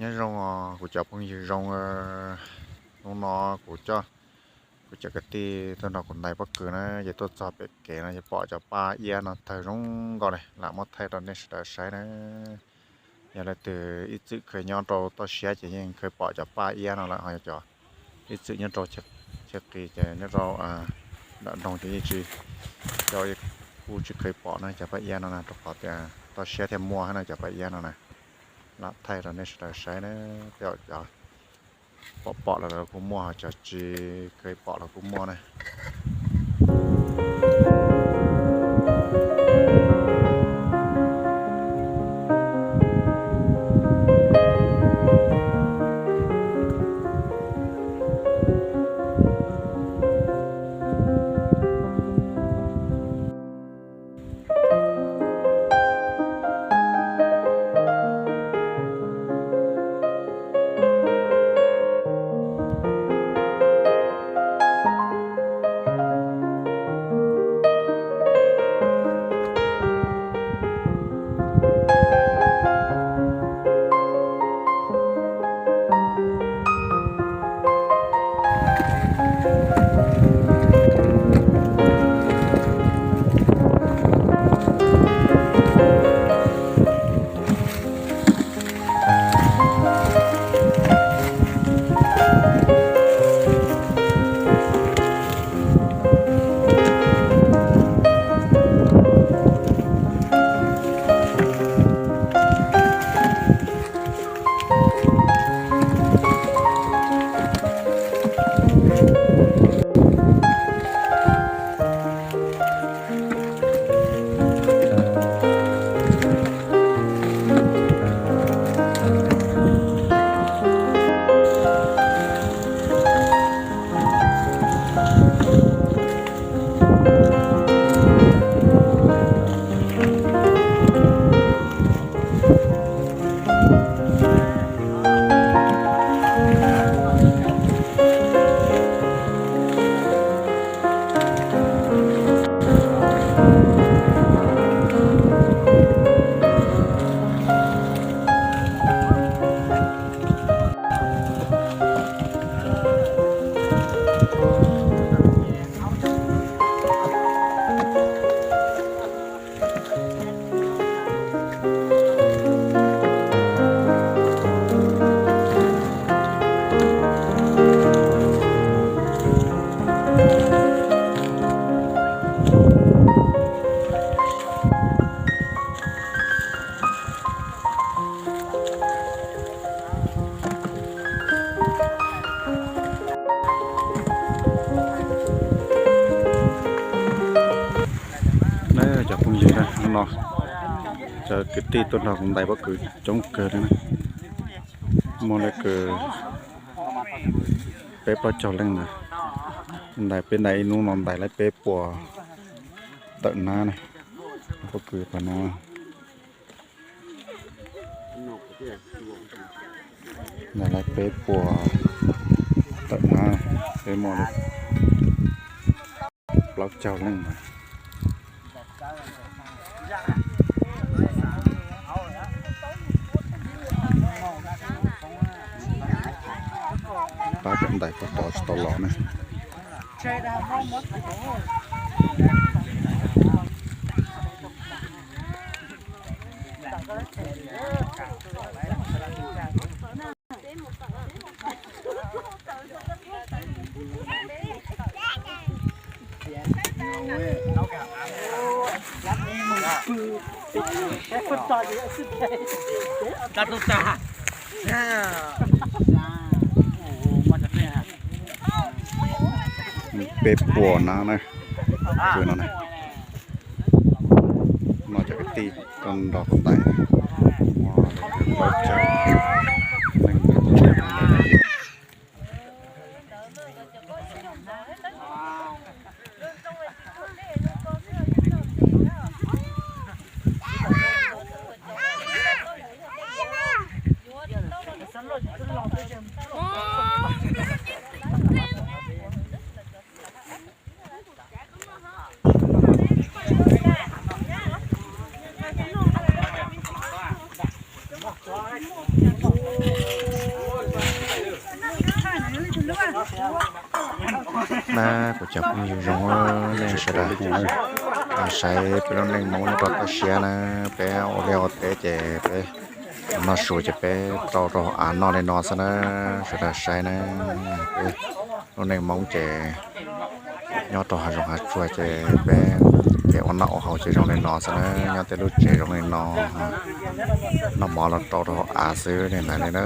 Nyob zoo os kuv cov phooj ywg zoo, hnub no kuv coj kuv cov kwv tij tuaj nrog kuv ntais pob kws na, ces tuaj txog pem kev no ces pom cov paj iab no tawg zoo nkauj li, lam muab thaij rau nej sawv daws saib na. Yog leej twg ib txwm kheev nyob rau toj siab ces yeej kheev pom cov paj iab no lawm, ho yog cov ib txwm nyob rau chaw qis ces nyob rau nram nroog ces yeej tsis, cov kuj tsis kheev pom na cov paj iab no na, rau qhov tias toj siab thiaj muaj na cov paj iab no na. Lam thaij rau nej sawv daws saib na, tej zaum cov pom pom los kuj muaj, ho cov tsis kheev pom los kuj muaj na. Cov phooj ywg, hnub no cov kwv tij tuaj nrog kuv ntais pob kws coob kawg li na. Muaj li kws peb plaub caug leej na. Ntais peb ntais ib hnub no ntais laib peb puas tawm nab na. Pob kws pas no ntais laib peb puas tawm nab, peb muaj li plaub caug leej na. Pab cov ntais puag tod tsis tau los ne. Peb puas nab na, kws no na. No cov kwv tij tuaj nrog kuv ntais, muaj plaub caug leej. Na, kuv cov phooj ywg zoo, nej sawv daws saib peb lub neej Hmoob nyob rau toj siab na, peb ua liaj ua teb ces peb noj su ces peb rau rau av noj li no xwb na, sawv daws saib na. Peb lub neej Hmoob ces nyob rau hav zoov hav tsuag ces peb ces ua noj ua haus ces zoo li no xwb na, nyob tej lub tsev zoo li no, noj mov los rau rau av xwb li ntawd li na.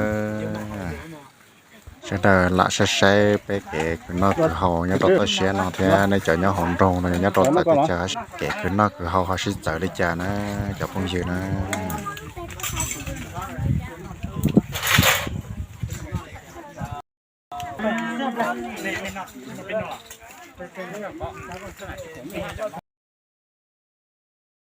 Sawv daws lam saib saib peb kev khwv noj khwv haus nyob rau toj siab no thiab nej cov nyob hauv nroog no nyob rau txawv teb chaws kev khwv noj khwv haus ho sib txawv li cas na, cov phooj ywg na.